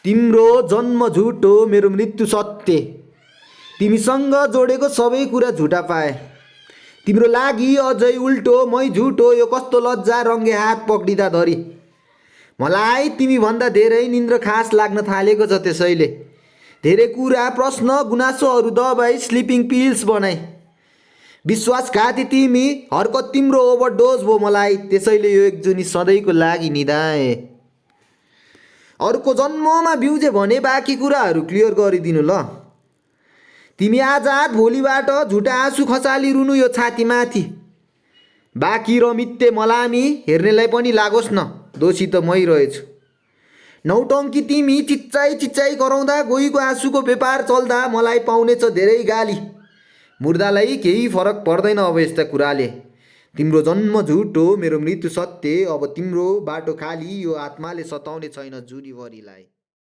तिम्रो जन्म झुटो, मेरो मृत्यु सत्य। तिमीसँग जोडेको सबै कुरा झुटा पाए। तिम्रो लागि अझै उल्टो, मै झुटो। यो कस्तो लज्जा, रङ्गे हात पक्रिँदा धरी। मलाई तिमीभन्दा धेरै निन्द्र खास लाग्न थालेको छ। त्यसैले धेरै कुरा, प्रश्न, गुनासोहरू दबाई स्लिपिङ पिल्स बनाई। विश्वासघाती तिमी, हरकत तिम्रो ओभरडोज भयो मलाई। त्यसैले यो एकजुनी सधैँको लागि निधाए। अर्को जन्ममा बिउजे भने बाँकी कुराहरू क्लियर गरिदिनु ल। तिमी आजाद, भोलिबाट झुटा आँसु खसाली रुनु यो छातीमाथि। बाँकी र मिथ्ये मलामी हेर्नेलाई पनि लागोस् न, दोषी त मै रहेछु। नौटङ्की तिमी, चिच्चाइ चिच्चाइ कराउँदा, गोहीको आँसुको व्यापार चल्दा मलाई पाउनेछ धेरै गाली। मुर्दालाई केही फरक पर्दैन अब यस्ता कुराले। तिम्रो जन्म झुटो, मेरो मृत्यु सत्य। अब तिम्रो बाटो खाली, यो आत्माले सताउने छैन जुनीभरिलाई।